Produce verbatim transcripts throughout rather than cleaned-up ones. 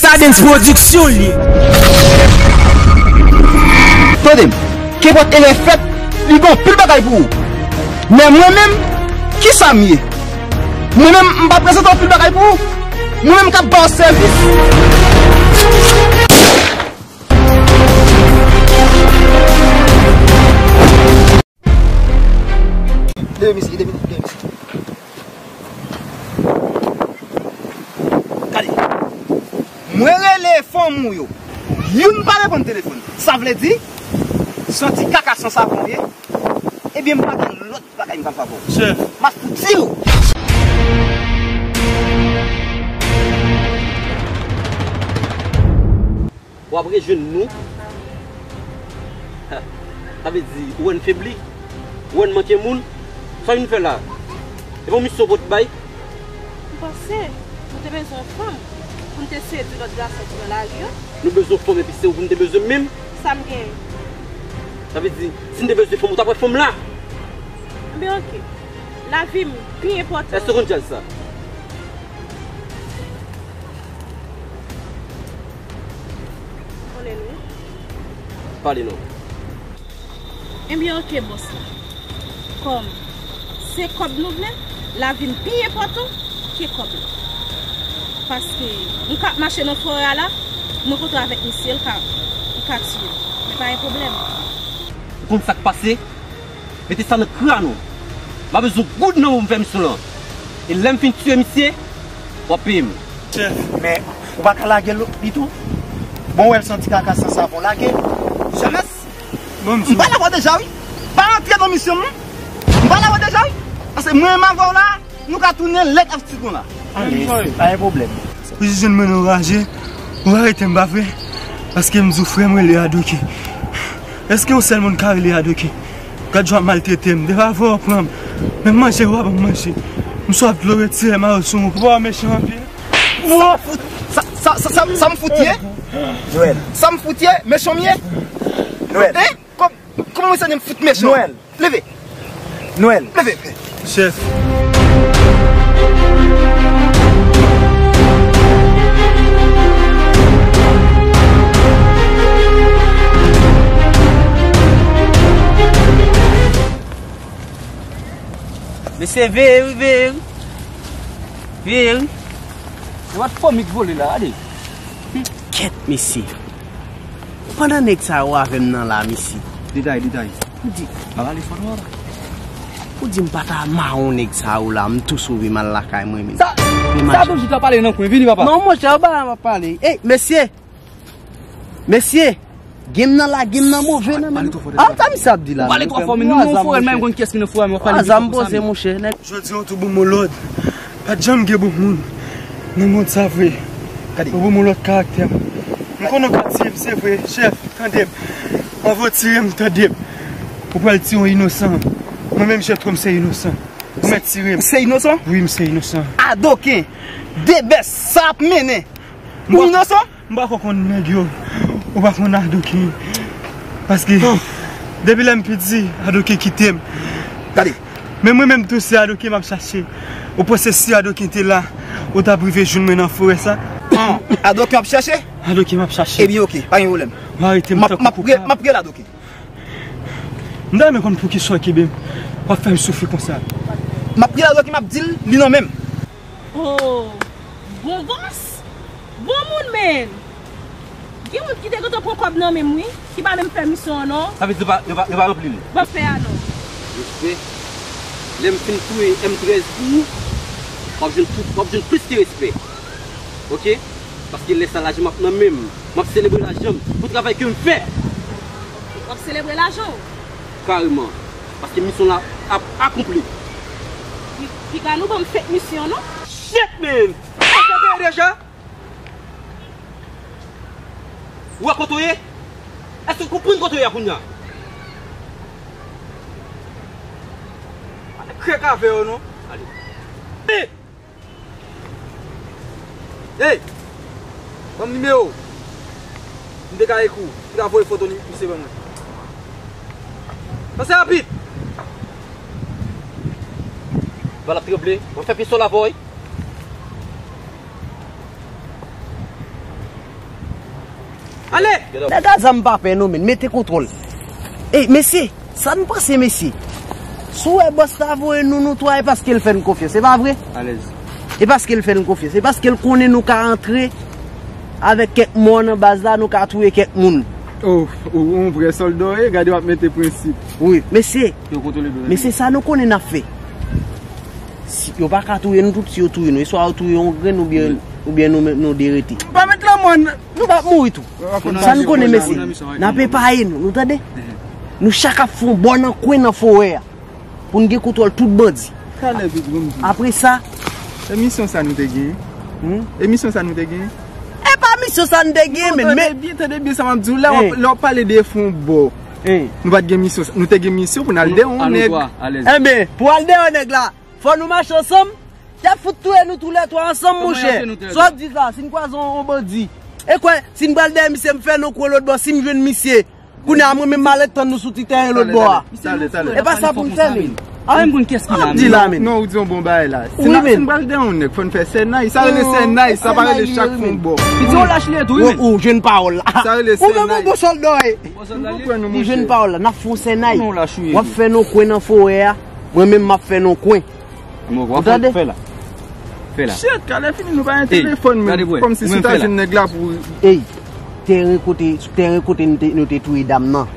Kadens Pwodiksyon li. Tande m, kenpòt erè fèt, li gen anpil bagay pou ou. Men mwen menm, kisa m ye? Mwen menm, m pa prezante anpil bagay pou ou. Mwen menm k ap ba w sèvis. Leve mesye, leve, leve mesye. Gade. Mwen rele fanm ou yo. Youn pa reponn telefòn. Sa vle di, santi kaka san savon ye. Ebyen, m pa gen lòt bagay m ka fè pou ou. Chèf. M ap fouti w. W ap rejwenn nou. Sa vle di, ou wè n febli? Ou wè n manke moun? Sa w vin fè la? E pa yon misyon pou w t bay? M panse nou te bezwen yon fanm pou n te sedui lòt gason ki nan lari yo. Nou bezwen yon fanm epi se ou pou n te bezwen menm? Sa m genyen? Sa vle di, si n te bezwen fanm, ou t ap wè fanm la? Enben, oke. Lavi m pi enpòtan. Èske w konn djaz sa? Konnen wi. Pale non. Ebyen, oke, bòs la. Kòm se kòb nou vle, lavi m pi enpòtan ke kòb la. Paske m ka ap mache nan forè a la, m rankontre avèk misye, l ka, l ka tiye m. Men pa gen pwoblèm. Ou konn sa k pase? Mete sa nan kran nou. M pa bezwen goud nan men w pou m fè misyon lan. E lè m fin tiye misye, w ap peye m. Chèf, men ou pa ka lage l pito? Bon, w wè l santi kaka san savon, lage. Jemès, m pale avè w deja, wi. Pa rantre nan misyon m, non. M pale avè w deja, wi. Paske mwen menm avè w la, nou ka tounen lèt ak sigon la. Alèz, pa gen pwoblèm. Ou jis jwenn mwen nan raje, ou arete m, pa vre? Paske m di w frè m rele Adoke. Èske yon sèl moun ka rele Adoke? Gad jan w ap maltrete m. Depi avan w pran m. Menm manje, w pa ban m manje. M swaf dlo, retire mayo sou mwen. Papa w mechan anpil. Sa m fout, sa, sa, sa, sa, sa m fout ye? Nwèl. Sa m fout ye? Mechan m ye? Nwèl. Hein? Kòm, kòman mwen santi m fout mechan? Nwèl. Leve. Nwèl. Leve. Chèf. Mesye, veye wi, veye wi. Veye wi. Se pa t fòm li k vole la, gade. Kèt, mesye. Pandan nèg sa yo avè m nan la, mesye. Detay, detay. Ou di, pa pale fò non, papa. Ou di m pa ta mawon nèg sa yo la, m tou sove m al lakay mwen menm. Sa, sa toujou ta pale nan kwen, vini, papa. Non, monchè, ou pa la m ap pale. Ey, mesye! Mesye! Gen m nan la, gen m nan move nan menm. Ah, sa misye ap di la? Ou pale twò fò, men nou nan yon forè, m pa konn kiyès ki nan forè, men w ap pale pito konsa, men. Jodi a, yon tou bon mo lòd. Pa t janm gen bon moun nan mond sa vre. Gade. Yon bon mo lòd karaktè. M konnen w ka tiye m, se vre, chèf, tande m. Anvan w tire m, tande m. Ou pral tiye yon inosan. Mwen menm, Jethro, m se inosan. Ou mèt tire m. Ou se inosan? Wi, m se inosan. Adoken, de bès, sa ap mennen. Ou inosan? M pa ko konn nèg yo. Ou pa konn Adoken. Paske depi lè m piti, Adoken kite m. Gade. Men mwen menm tou se Adoken m ap chache. Ou panse si Adoken te la, ou t ap rive jwenn mwen nan forè sa? An, Adoken w ap chache? Adoken m ap chache. Ebyen, oke, pa gen pwoblèm. Ou arete m tankou koupab. M ap, m ap rele Adoken. M ta renmen konn poukisa w kenbe m. W ap fè m soufri konsa. M ap rele Adoken, m ap di l, li nan men m. Oh, bon bòs, bon moun, men. Gen moun ki te gentan pran kòb nan men m, wi, ki pa menm fè misyon an, non. Sa vle di yo pa, yo pa, yo pa ranpli l. Ban fè a, non. Respè. Lè m fin touye M trèz pou ou, w ap jwenn tout, w ap jwenn plis ke respè. Oke? Paske lè sa, lajan m ap nan men m. M ap selebre lajan m pou travay ke m fè. W ap selebre lajan w? Kareman. Paske misyon la ap akonpli. Pi, piga nou ban m fake misyon, non? Shit, man! Ou fè peye deja? Ou wè kote w ye? Èske w konprann kote w ye a kounye a? Ale krèk avè yo, non. Ale. Hey! Ban m nimewo w. M te ka ekri w. M te ka voye foto misye ban mwen. Pase rapid! Bal ap tranble. Mwen fè pistol avè w, wi. Ale! Nèg a zam pa pè non, men mete kontwòl. Ey, mesye, sa n panse, mesye? Si w wè bòs la voye nou, nou twa, e paske l fè n konfyans, e pa vre? Alèz. E paske l fè n konfyans, e paske l konnen nou ka antre avèk kèk mò nan baz la, nou ka touye kèk moun. Oh, ou, ou yon vrè sòlda w ye, gade w ap mete prensip. Wi, mesye, mesye, sa nou konnen n ap fè. Si, yo pa ka touye nou tout, si yo touye nou, e swa yo touye yon grenn oubyen, oubyen nou menm, nou de rete. Pa met lanmò n Nou p ap mouri tou. Sa n konnen, mesye, n ap epaye nou, nou tande? Nou chak ap fè yon bò nan kwen nan forè a pou n gen kontwòl tout bandi. Apre sa, e misyon sa nou te gen? Hmm? E misyon sa nou te gen? E pa misyon sa n te gen, men, men, tande byen, tande byen sa m ap di w la, w ap, lè w ap pale de fè yon bò. Nou pa t gen misyon, nou te gen misyon pou n al dèyè yon nèg. Enben, pou al dèyè yon nèg la, fò nou mache ansanm. T ap fout touye nou toulètwa ansanm, monchè. Sa w ap di la, si n kwaze yon, yon bandi. E kwè, si n pral dèyè misye, m fè non kwen lòt bò, si m jwenn misye. Kounye a, mwen menm, m al tann nou sou ti teren lòt bò a. E pa sa pou n fè, men. An, m konn kiyès ki la, men. Di la, men. Non, ou di yon bon bagay la. Si n pral dèyè yon nèg, fò n fè sènay. Sa rele sènay, sa pa rele chak fè yon bò. Li di yon lach li ye tou, wi, men. Ou jwenn pawòl la. Sa rele sènay. Ou menm yon bon sòlda w ye. Li jwenn pawòl la, n ap fè yon sènay. W ap fè non kwen nan forè a, mwen menm, m ap fè non kwen. Ou tande? Fè la. Fè la. Shit, ka lè fini nou pa gen telefòn, men kòmsi si w ta jwenn nèg la pou. Ey, teren kote, teren kote nou te, nou te touye dam nan.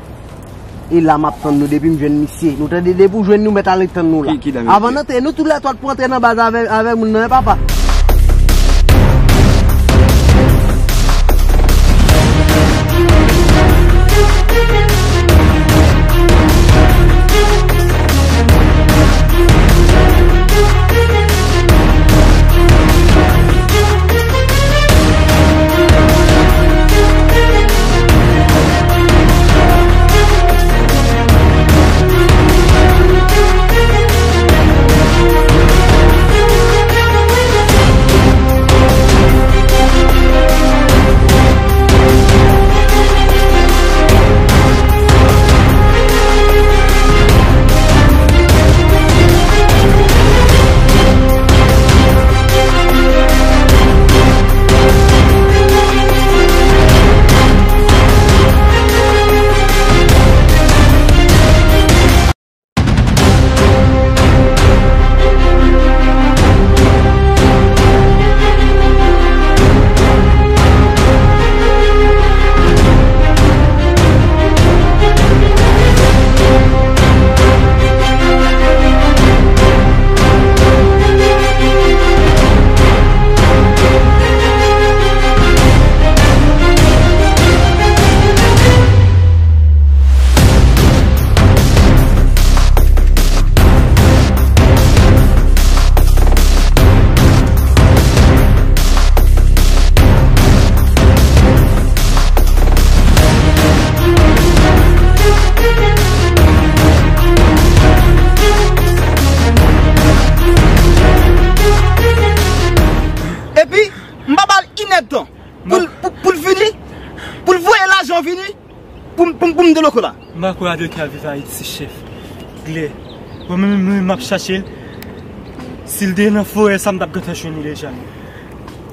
E la m ap tann nou depi m jwenn misye. Nou tande, depi w jwenn nou, mèt ale tann nou la. Avan n antre, nou toulètwa pou antre nan baz avè, avè moun nan, e papa. Epi, m pa ba l inèdtan pou l, pou, pou l vini, pou l voye lajan vini, pou m, pou m, pou m deloko la. M pa kwè Adoke ap viv Ayiti, chèf. Glè. Bon, mwen menm, mwen menm, m ap chache l. Si l te nan forè sa, m t ap gentan jwenn li deja.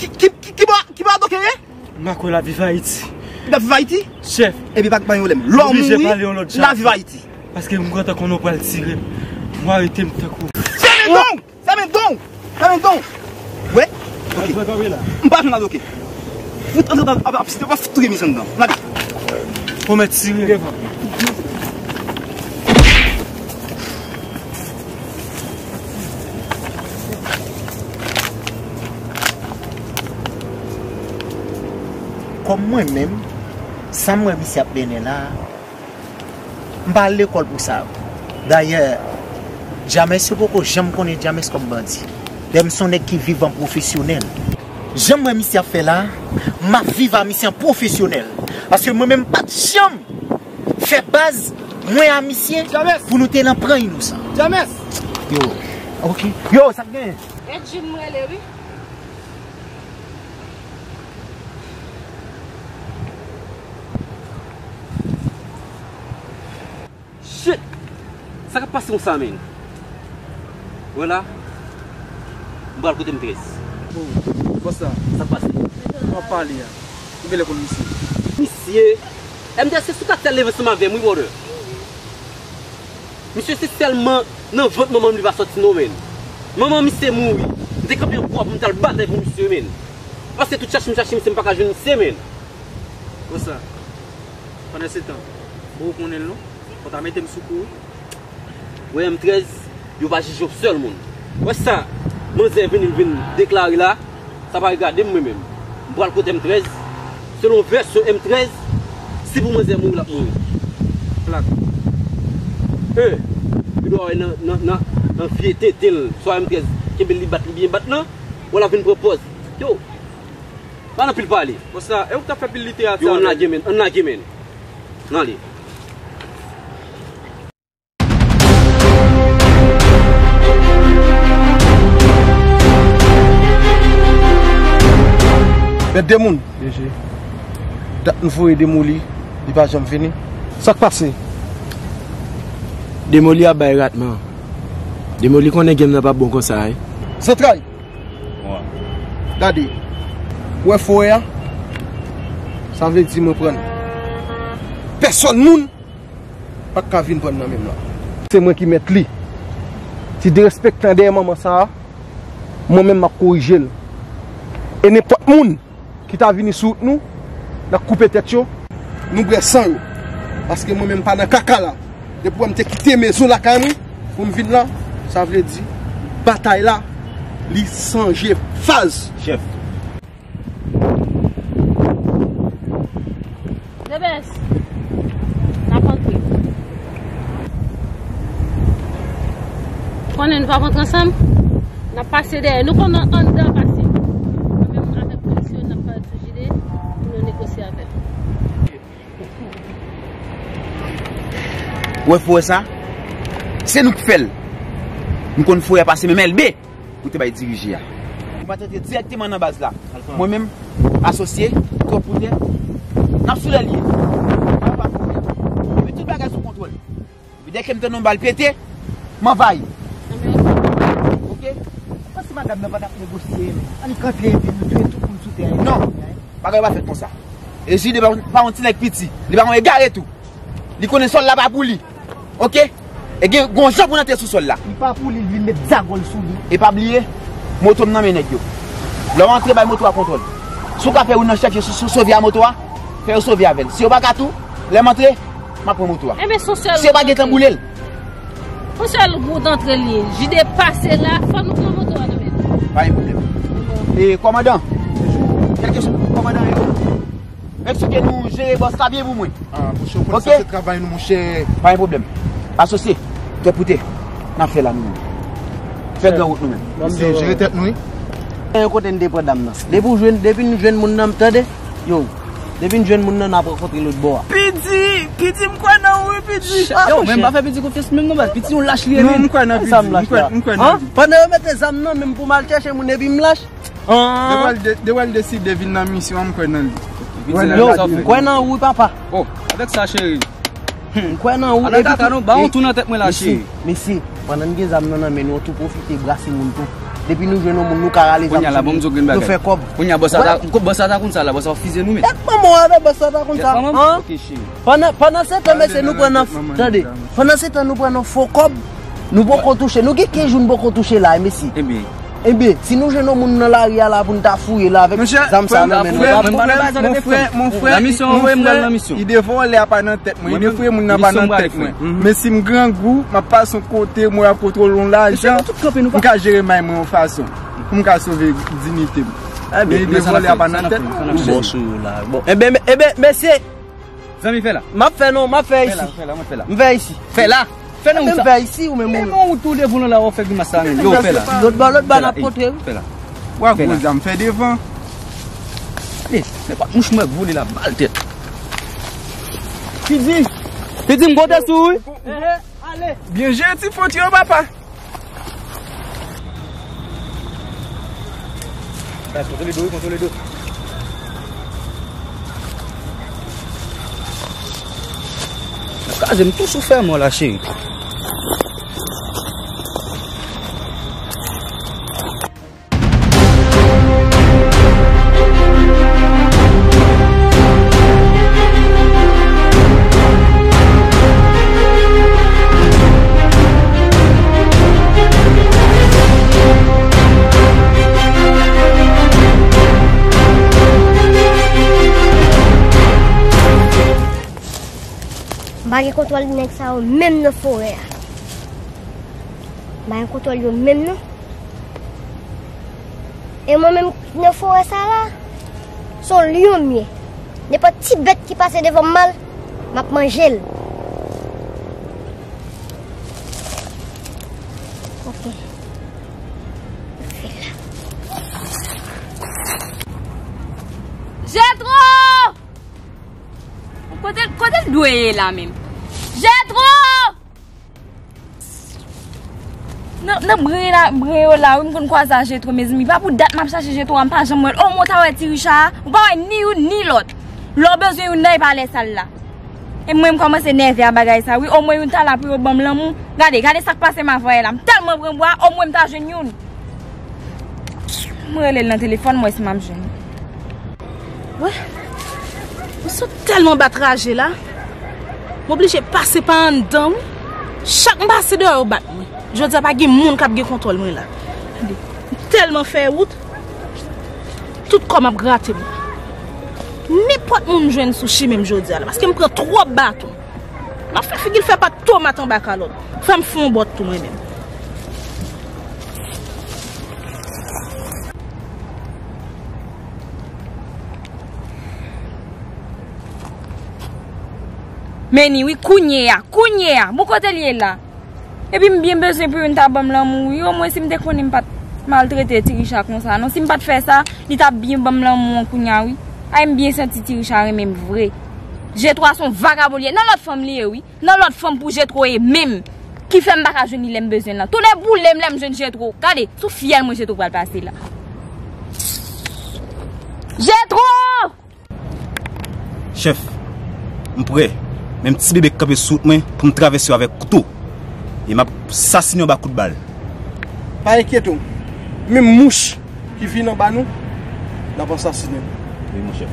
Ki, ki, ki, ki bò, ki bò Adoke ye? M pa kwè l ap viv Ayiti. Li ap viv Ayiti? Chèf. Epi pa, pa gen pwoblèm. Lè w mouri, l ap viv Ayiti. Paske m gentan konnen w pral tire m. W arete m tankou. Fèmen don! Fèmen don! Fèmen don! Wè? Ok. M pa jwenn Adoke. Fout antre nan ap, ap, ap, ap fout touye misyon anndan. N ale. Pwomèt tire. Kòm mwen menm, sa m wè misye ap mennen la, m pa al lekòl pou sa. Dayè, James, yo poko janm konnen James kòm bandi. Dayè, m se yon nèg ki viv an pwofesyonèl. Jan m wè misye ap fè la, m ap viv a misye an pwofesyonèl. Paske mwen menm, m pa t janm fè baz mwen a misye pou nou te nan pran inosan. James! Yo, ok. Yo, sa k genyen? Edjin m rele, wi. Shit! Sa k ap pase konsa, menn? Wè la, m pral kote m trèz. Oh, bòs la. Sa k pase? Ou ap pale a. Ou genlè konn misye. Misye, M trèz se sou kat sèl leve ansanm avè m, wi, brother. Misye se sèlman nan vant manman m li pa sòti non, menn. Manman misye mouri. M te kanpe yon bwa pou m t al batay pou misye, menn. Paske tout chache m chache misye, m pa ka jwenn misye, menn. Konsa, pandan se tan, bon, ou konnen l non, fò w ta mete m sou kou, wi. Wè M trèz, yo pa jije yon sèl moun. Wè sa, manzè vini, l vin deklare la, sa pa regade m, mwen menm. M pral kote M trèz, selon vèsyon M trèz, si pou manzè mouri, l ap mouri. Plak. E, ou dwe wè nan, nan, nan, nan vye tete l, swa M trèz kenbe l, li bat, li byen bat lan, wè l ap vin pran pòz. Yo, pa nan pil pale. Konsa, e ou k t ap fè pil literati avè l? Yo, ann lage, menn, ann lage, menn. Ann ale. Mèt de moun. P D G. Dat nou voye Demoli, li pa janm vini. Sa k pase? Demoli ap bay ratman. Demoli konnen game nan p ap bon konsa, wi. Zantray. Gade. Ou wè forè a? Sa vle di mwen pran l. Pèsòn moun pa t ka vin pran nan men m la. Se mwen ki mèt li. Ti derespektan dèyè manman sa a, mwen menm m ap korije l. E nenpòt moun ki ta vini sou wout nou, n ap koupe tèt yo. Nou bwè san yo. Paske mwen menm m pa nan kaka la. Depi w wè m te kite mezon lakay mwen pou m vin la, sa vle di batay la, li chanje faz. Chèf. Debès, n ap antre. Konnen nou p ap antre ansanm, n ap pase dèyè. Nou konnen anndan pase. Mwen menm avèk polis yo, n ap parèt sou Jide pou nou negosye avè l. Ou wè forè sa? Se nou k fè l. M konn forè a pase menm èlbe. Ou te bay dirije a. Ou pa t antre dirèkteman nan baz la. Mwen menm, asosye, twòp poutè, n ap sou lè l ye. Pa, pa pwoblèm. Men tout bagay sou kontwòl. Epi dèke m tande yon bal pete, m anvayi. Oke? Ou panse madanm nan pa t ap negosye, men? Ann kanpe epi nou touye tout moun sou tè a. Non. Bagay pa fèt konsa. E Jide pa, pa yon ti nèg piti. Li pa yon egare tou. Li konnen sòl la pa pou li. Oke? E gen gon jan pou n antre sou sòl la. Li pa pou li, li vin met zagòl sou li. E pa bliye, moto m nan men nèg yo. Lè w antre, bay moto a kontwòl. Si w ka fè youn nan chèf yo sou, sou sove a moto a, fè yo sove avè l. Si yo pa ka tou, lè m antre, m ap pran moto a. Enben, se yon sèl wout n antre. Si yo pa gentan boule l. Yon sèl wout antre li ye. Jide pase la, fò nou pran moto a nan men l. Pa gen pwoblèm. E, kòmandan, kèlkeswa kòmandan yo, eksplike nou jere bòs la byen pou mwen. Ah, monchè, ou konn sa se travay nou, monchè. Pa gen pwoblèm. Asosye, tèt pote, n ap fè la nou menm. Fè gran wout nou menm. Mesye, jere tèt nou, wi. Gen yon kote n te pran dam nan. Depi w jwenn, depi n jwenn moun nan, tande, yo, depi n jwenn moun nan, n ap rankontre lòt bò a. Pidi, Pidi, m kwè nan ou, wi, Pidi. Yo, men m pa fè Pidi konfyans menm non, baz. Pidi yon lach li ye, menm. Non, m kwè nan Pidi. Sa m lach la? M kwè nan Pidi. Pandan yo mete zam nan men m pou m al chèche moun epi m lach. Depi w al de-, depi w al deside vin nan misyon an, m kwè nan li. Yo, m kwè nan ou, wi, papa. Oh, avèk sa, cheri. M kwè nan ou. Ala epi kaka, tou, non, ba yon tou nan tèt mwen la, cheri. Mesye, pandan n gen zam nan nan men nou, tou pwofite brase moun tou. Depi nou jwenn yon moun, nou ka rale zam sou li, nou fè kòb. Kounye a, bòs la ta, bòs la ta konn sa la, bòs la fize nou, men. Tèt manman w avè bòs la ta konn sa. Tèt manman m? Han? Ok, cheri. Pandan, pandan se tan, mesye, nou pran nan, tande. Pandan se tan, nou pran nan fo kòb. Nou poko touche. Nou gen kenz jou nou poko touche la, mesye. Ebyen. Ebyen, si nou jwenn yon moun nan lari a la pou n ta fouye la avèk zam sa nan men nou, pa pran. Mon frè, mon frè, ide vòlè a pa nan tèt mwen, ide fouye moun nan pa nan tèt mwen. Men si m grangou, m ap pase yon kote, mwen ap kontwole yon lajan, m ka jere may mwen yon fason pou m ka sove diyite m. Men ide vòlè a pa nan tèt mwen. Ebyen, ebyen, mesye, Zanmi, fè la. M ap fè non, m ap fè isi. Fè la, fè la, mwen fè la. M fè isi. Fè la. Fè nan wout sa. M fè isi, ou menm ou. E nan wout ou devan la, w ap fè grimas sa menm. Yo, fè la. Lòt bò, lòt bò n ap kontre, wi. Fè la. W ap gwo zam, fè devan. E, nenpòt mouch mwen vole la, bal tèt. Pidi. Pidi, m konte sou ou, wi. Ehe, ale. Byen jere ti fwontyè yo, papa. Guys, kontwole do, kontwole do. Kraze m tou sou fè mò la, cheri. Pa gen kontwòl nèg sa yo menm nan forè a. Pa gen kontwòl yo menm non. E mwen menm nan forè sa la, se yon lyon m ye. Nenpòt ti bèt ki pase devan m mal, m ap manje l. Ok. Fè la. Jetro! Kote, kote l dwe ye la menm? Jetro! Nan, nan bren la, bren yo la, wi, m konn kwaze a Jetro, mezanmi. Pa pou dat m ap chache Jetro a, m pa janm wè l. Omwen w ta wè ti Richa a, ou pa wè ni youn ni lòt. Lè w bezwen youn nan, e pa lè sa l la. E mwen, m kòmanse nève a bagay sa, wi. Omwen youn ta la pou yo ban m lanmou. Gade, gade sa k pase m avè l la. M tèlman pran bwa, omwen m ta jwenn youn. Mwen rele l nan telefòn, mwen si m ap jwenn. Wè, m sot tèlman bat raje la, m oblije pase pa anndan, wi. Chak m pase deyò, yo bat mwen. Jodi a, pa gen moun k ap gen kontwòl mwen la. M tèlman fè wout, tout kò m ap grate m. Nenpòt moun m jwenn sou chimen m jodi a la, paske m pran twòp baton. M ap fè figi l fè pat tomat anba kalòt. Fè m fè yon bòt tou mwen menm. Men ni wi, kounye a, kounye a. Bon, kote l ye la? Epi m byen bezwen pou youn ta ban m lanmou, wi. Omwen si m te konnen m pa t maltrete ti Richa konsa, non. Si m pa t fè sa, li t ap byen ban m lanmou an kounye a, wi. Ay, m byen santi ti Richa renmen m vre. Jetro a se yon vagabon li ye. Nan lòt fanm li ye, wi. Nan lòt fanm pou Jetro ye menm. Ki fè m pa ka jwenn li lè m bezwen l lan. Tounen boule m lè m jwenn Jetro. Gade, sou fyèl mwen Jetro pral pase la. Jetro! Chèf, m prè. Men m ti bebe k kanpe sou wout mwen pou m travèse yo avèk kouto. E m ap sasinen yo ba kout bal. Pa enkyete w. Menm mouch ki vin anba nou, n ap ansasinen l. Wi, monchè.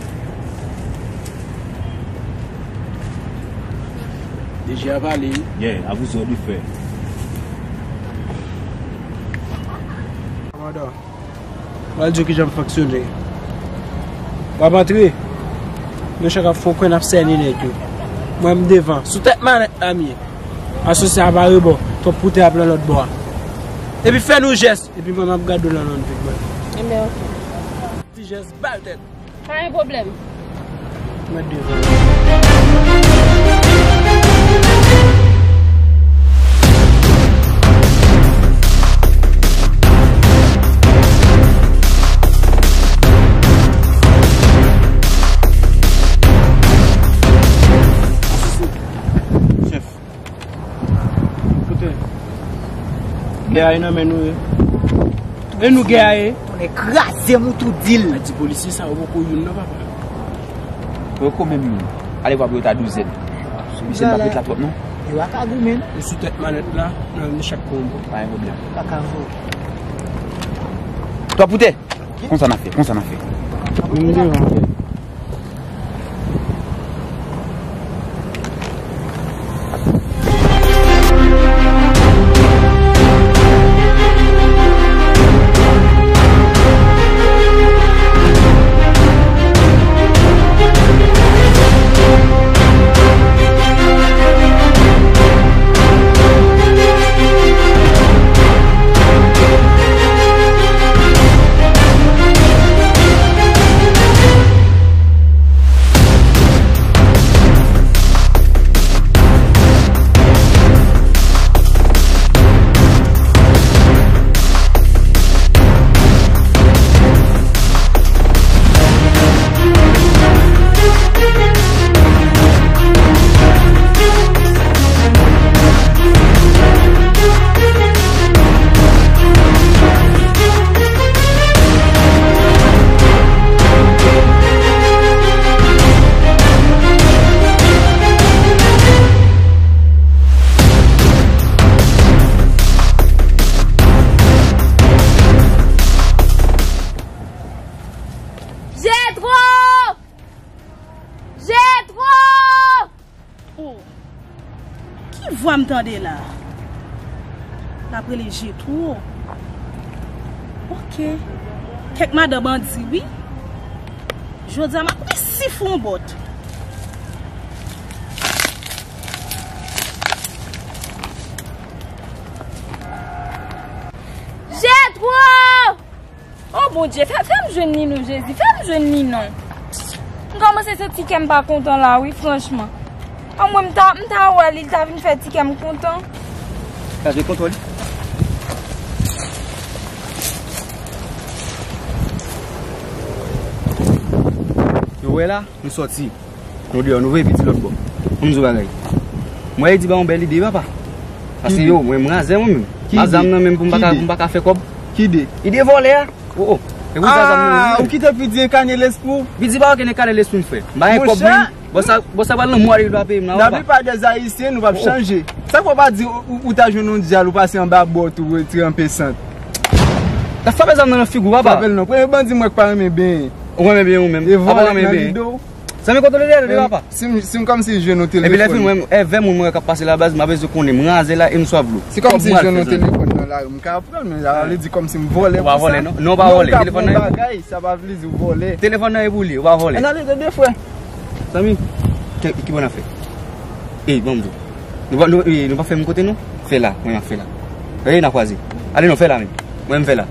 D G a pale, wi. Yeah, avou zòd wi, frè. Kòmandan. Pral di w kijan m fonksyone. W ap antre, nou chak ap fè yon kwen, n ap sènen nèg yo. Mwen, m devan. Sou tèt manèt la m ye. Asosye a pa rebò. Twòp poutè ap nan lòt bò a. Epi fè nou jès. Epi mwen, m ap gade w nan lòn vit mwen. Enben, oke. Ti jès bal tèt. Pa gen pwoblèm. Mèt devan. Chèf. Koute. Gè a ye nan men nou ye. E nou gè a ye. Tonnè kraze m ou tou di l. A di polisye sa yo poko youn non, papa. Poko menm youn. Ale vwa pou yo ta douzèn. Misye pa pete la twòp non. Yo a ka goumen. Ou sou tèt manèt la, nan nou chak konbo. Pa gen pwoblèm. Kaka vo. Twòp poutè. Konsa n a fè, konsa n a fè. Vin devan. Jetro! Jetro! Oh. Ki vwa m tande la? L ap rele Jetro. Ok. Kèk madan bandi, wi. Jodi a, m ap resi fè yon bòt. Bondye, fè, fè m jwenn li non, Jezi, fè m jwenn li non. M kòmanse santi kè m pa kontan la, wi, franchman. Anmwey, m ta, m ta wè li, li ta vin fè ti kè m kontan. Gade kontwòl. Yo wè la, nou sòti. Nou deyò, nou voye piti lòt bò. Ann di w bagay. Mwen, Edi ba yon bèl ide, papa. Paske yo, mwen, m razè mwen menm. Ma zam nan menm pou m pa ka, pou m pa ka fè kòb. Ki ide? Ide vòlè a. Oh, oh. E pou sa zam nan menm. Ou kite Pidi enkane lespri w? Pidi pa enkane lespri m, frè. M pa gen kòb menm. Bon, sa, bon, sa pral nan mwa li dwa peye m la, papa. Laplipa dè Ayisyen, nou p ap chanje. Sa k fè w pa di ou, ou, ou ta jwenn yon dyal, ou pase anba bòt, ou retire anpe sant? T ap frape zam nan nan figi w, papa. Frape l non. Premye bandi m wè k pa renmen benyen. Ou renmen benyen ou menm? E vòlè nan lide w. Zanmi, kontwole dèyè de papa. Si m, si m kòmsi jwenn yon telefòn. Epi lè fini, mwen, èvè moun mwen k ap pase la baz, m ap bezwen konnen. M razè la e m swaf dlo. Si kòmsi jwenn yon telefòn nan lari, m ka pran l, men sa pa vle di kòmsi m vòlè pou sa. Ou pa vòlè, non? Non, ou pa vòlè. Telefòn nan e pou li. Sa pa vle di w vòlè. Telefòn nan e pou li, ou pa vòlè. Ann ale tande, frè. Zanmi, ki, ki bon afè? Ey, ban m di w. Nou pa, nou, ey, nou pa fè menm kote, non? Fè la, mwen, m ap fè la. Ey, n a kwaze. Ale non, fè la menm. Mwen, m fè la.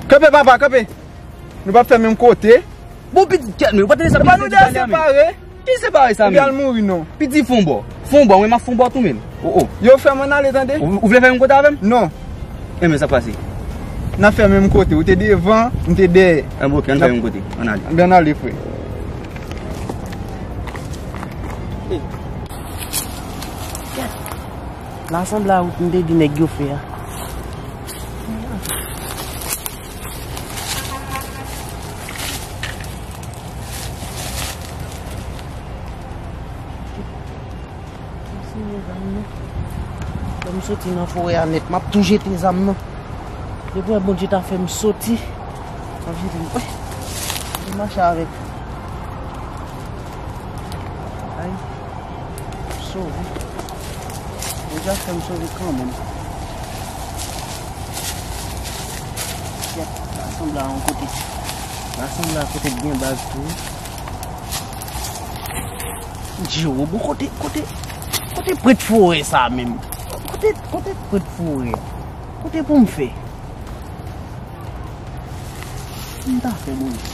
Kanpe, papa, kanpe. Nou p ap fè menm kote. Bon, pitit kèt, men ou pa tande sa pitit di pale a, men. Epa nou de separe. Ki separe sa, men? Ou pral mouri, non. Pitit fon bò. Fon bò, mwen m ap fon bò tou, men. Oh, oh. Yo fè m ann ale, tande. Ou, ou vle fè menm kote avè m? Non. Enben, sa pase. N ap fè menm kote. Ou te devan, m te dèyè. Enben, ok, ann fè menm kote. Ann ale. Enben, ann ale, frè. Kèt. La sanble a wout m te di nèg yo fè a. Lè m soti nan forè a nèt, m ap tou jete zam nan. Depi Bondye ta fè m soti, m ap jete m. Wi, m mache avèk. Ay. Sove. Bondye ap fè m sove kanmenm. Kèt, la sanble a yon kote. La sanble a kote k gen baz tou. Jewobon, kote, kote, kote prèt forè sa menm? Kote, kote prèt forè? Kote pou m fè? M ta fè, Bondye.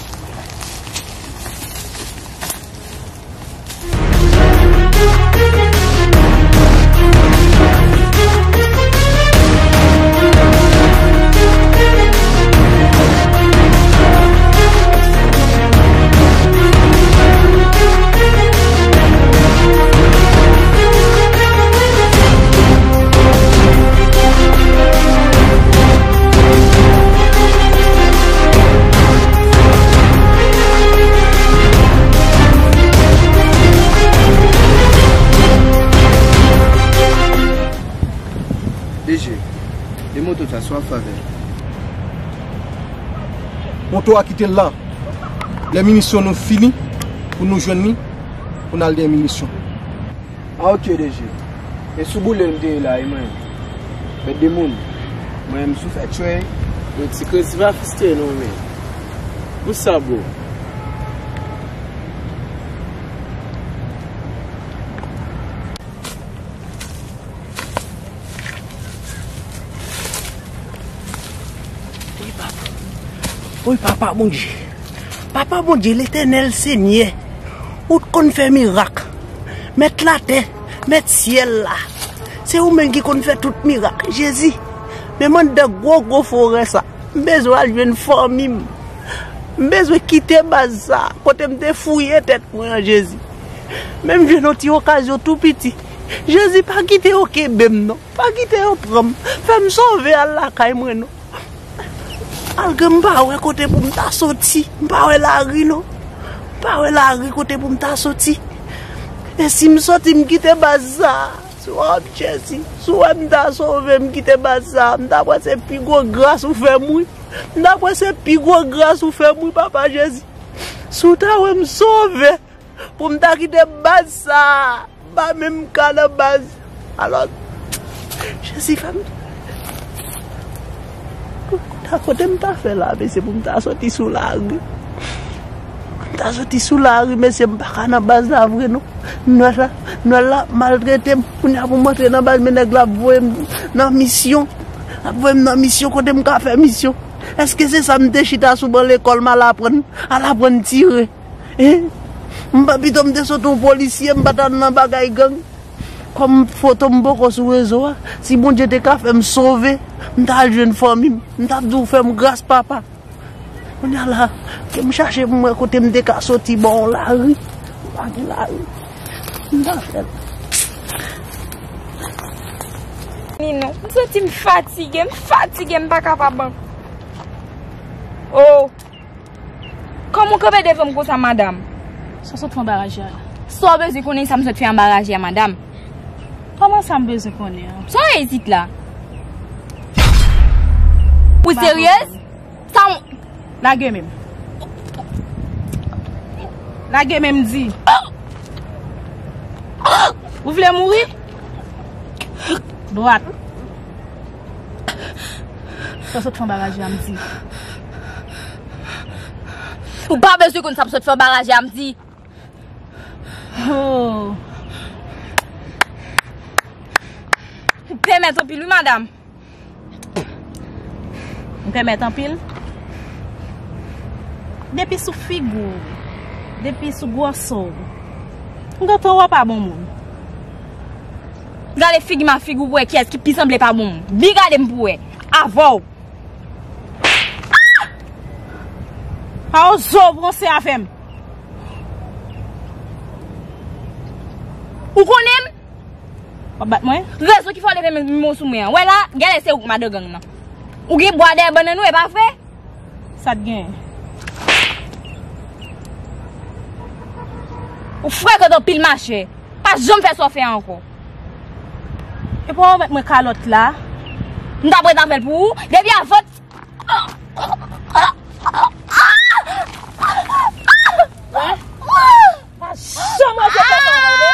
D G, e moto sa, swa favè. Moto a kite l la. Lè minisyon nou fini, pou nou jwenn li, pou n al dèyè minisyon. Ah, ok, D G. E sou boule m te ye la, e mwen. Bèt de moun. Mwen, m sou fè tchwey. Yo ti krezi pa fistre non, men. Pou sa, bro. Wi, papa. Wi, papa Bondye. Papa Bondye, Letènèl Senyè, ou t konn fè mirak. Mèt latè, mèt syèl la. Se ou menm ki konn fè tout mirak. Jezi, men m anndan gwo, gwo forè sa. M bezwen al jwenn fanmi m. M bezwen kite baz sa a, kote m te fouye tèt mwen an, Jezi. Men m jwenn yon ti okazyon tou piti. Jezi, pa kite yo kenbe m non. Pa kite yo pran m. Fè m sove al lakay mwen non. Malgre m pa wè kote pou m ta soti. M pa wè lari non. M pa wè lari kote pou m ta soti. E si m soti, m kite baz sa a. Si w ap Jezi, si w wè m ta sove, m kite baz sa a, m ta kwè se pi gwo gras ou fè m, wi. M ta kwè se pi gwo gras ou fè m, wi, Papa Jezi. Si w ta wè m sove, pou m ta kite baz sa a, m pa menm ka nan baz. Alò, Jezi fè m. Kote, kote m ta fè la, mesye, pou m ta soti sou lari? M ta soti sou lari, mesye, m pa ka nan baz la vre, non. Nwèl la, nwèl la maltrete m. Kounye a pou m antre nan baz, men nèg la ap voye m nan misyon. L ap voye m nan misyon, kote m ka fè misyon. Èske se sa m te chita sou ban lekòl m al aprann, al aprann tire? Hein? M pa pito m te sot yon polisye, m pa t al nan bagay gang. Kòm foto m poko sou rezo a, si Bondye te ka fè m sove, m t al jwenn fanmi m, m t ap di w fè m gras papa. Kounye a la, ke m chache pou m wè kote m te ka soti bò yon lari. M pa gen lari. M ta fè l. Ni non, m santi m fatige, m fatige, m pa kapab ankò. Oh! Kòman w kanpe devan m konsa, madanm? Sa w sot fè anba raje a la? Sa w bezwen konnen sa m sot fè anba raje a, madanm? Kòman sa m bezwen konnen an? Sa w ye isit la? Ou seryez? Sa w... Lage men m. Lage men m di. Ou vle mouri? Dwat. Sa w sot fè anba raje a, m di. Ou pa bezwen konn sa m sot fè anba raje a, m di. Oh. M pèmèt anpil wi, madanm. M pèmèt anpil. Depi sou figi w, depi sou gwosè w, m gentan wè w pa bon moun. Gade figi m ak figi w pou wè kiyès ki pi sanble pa bon moun. Bi gade m pou wè. Avè w. Pa oze w panse avè m. Ou konnen m? W ap bat mwen? Rezon ki fè w leve men w sou mwen an. Wè la, genlè se ou k madan gang nan. Ou gen bwa dèyè bannann ou, e pa vre? Sa t genyen? Ou frekant anpil machè. Pa janm fè sa w fè a ankò. E pou w remèt mwen kalòt la? M t ap ret avè l pou ou. Depi avan Pa janm rete fè sa ankò, tande?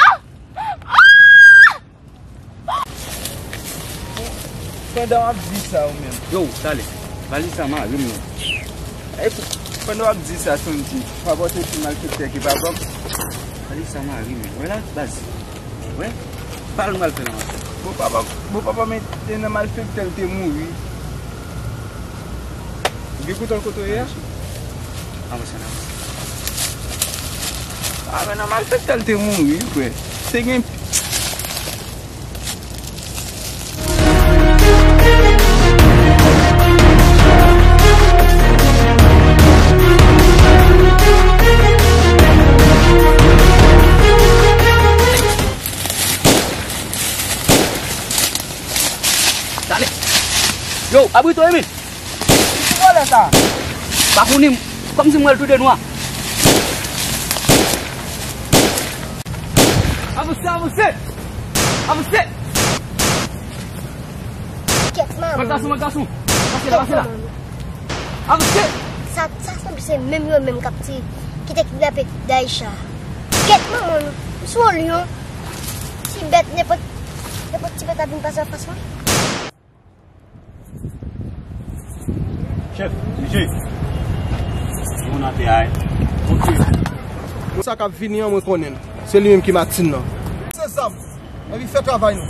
Pandan w ap di sa ou menm. Yo, talè. Valiz sa mare m non. Epi, pandan w ap di sa, Sonji, pa pote ti malfektè ki pa ban m. Valiz sa mare m. Wè la, baz. Wè. Pale m al fè nan machè. Bon papa, bon papa, men te nan malfektè l te mouri. Ou gen kouto l kote w ye a? Avanse, avanse. A, men nan malfektè l te mouri, frè. Te gen. Talè. Yo, abrite w, Emil. Ki vòlè sa? Pa konnen, kòmsi m wè l tou de nwa. Avanse, avanse! Avanse! Kèt manman. Mwen gason, mwen gason. Pase la, pase la. Avanse! Sa, sa sanble se menm yo menm k ap ti, ki te kidnape Daïcha. Kèt manman, m sou yon lyon. Ti bèt, nenpòt, nenpòt ti bèt ap vin pase anfas mwen. Chèf, mesye, moun atè a, wi. Sa k ap vini an, mwen konnen l. Se li menm ki Martine nan. Se zam. Epi fè travay nou.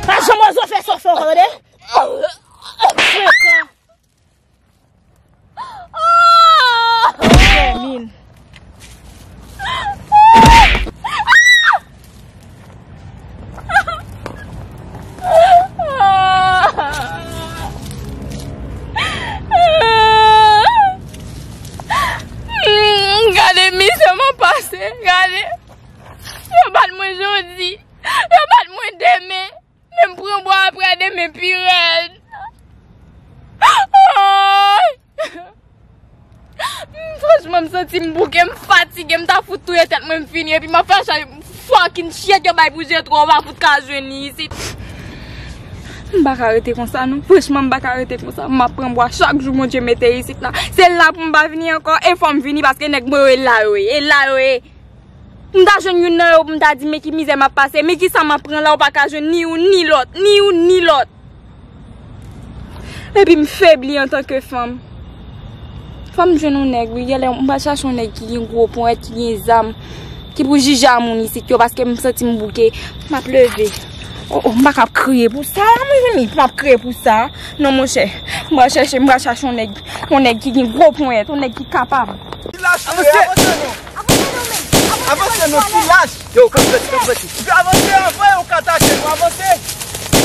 Pa janm oze fè sa w fè ankò, tande? Frekan. Vèmin. Gade mizè mwen pase, gade. Yo bat mwen jodi, yo bat mwen demen. Men m pran bwa apre demen pi rèd. Ay! Franchman, m santi m bouke, m fatige, m ta fout touye tèt mwen, m fini, epi m ap fè chay fucking shit yo bay pou Jetro, w pa fout ka jwenn li isit. M pa ka rete konsa, non. Franchman, m pa ka rete konsa. M ap pran bwa chak jou Bondye mete isit la. Se la pou m pa vini ankò, e fò m vini, paske nèg mwen yo, e la yo ye, e la yo ye. M ta jwenn youn nan yo pou m ta di, men ki mizè m ap pase, men ki sa m ap pran la, ou pa ka jwenn ni youn ni lòt, ni youn ni lòt. Epi m febli antanke fanm. Fò m jwenn yon nèg, wi. Genlè m pral chache yon nèg ki gen gwo ponyèt, ki gen zam, ki pou jije a moun isit yo, paske m santi m bouke. M ap leve. Oh, oh, m pa kab kriye pou sa, la, mezanmi. M ap kriye pou sa. Non, monchè. M pral chèche, m pral chache yon nèg, yon nèg ki gen gwo ponyèt, yon nèg ki kapab. Avanse! Avanse non, ti lach! Yo, kanpe, kanpe. Avanse, anvan yo ka atake nou, avanse!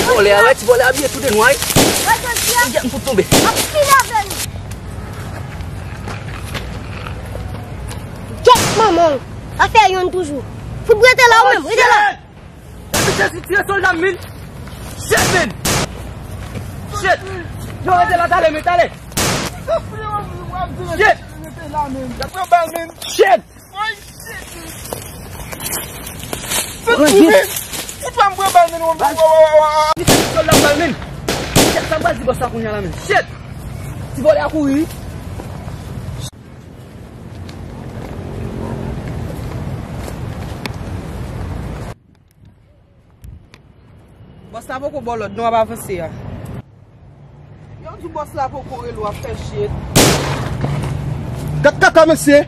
Vòlè a, wè, ti vòlè abiye tou de nwa, wi. Gad, m fout tonbe. Kèt manman w. Afè yonn toujou. Fout rete la ou menm, rete la. Epi Jezi tire sòlda m, men. Shit, men. Shit. Yo, rete la, tale, men, tale. Shit. Shit. Shit, men. Ou pa m pran bal, men. Li fè sòlda m bal, men. Shit, sa m pral di bòs la kounye a la, men. Shit. Ti vòlè a kouri. Bòs la poko ba w lòd, non, w ap avanse a. Yo di bòs la poko rele w, w ap fè shit. Gad kaka, mesye.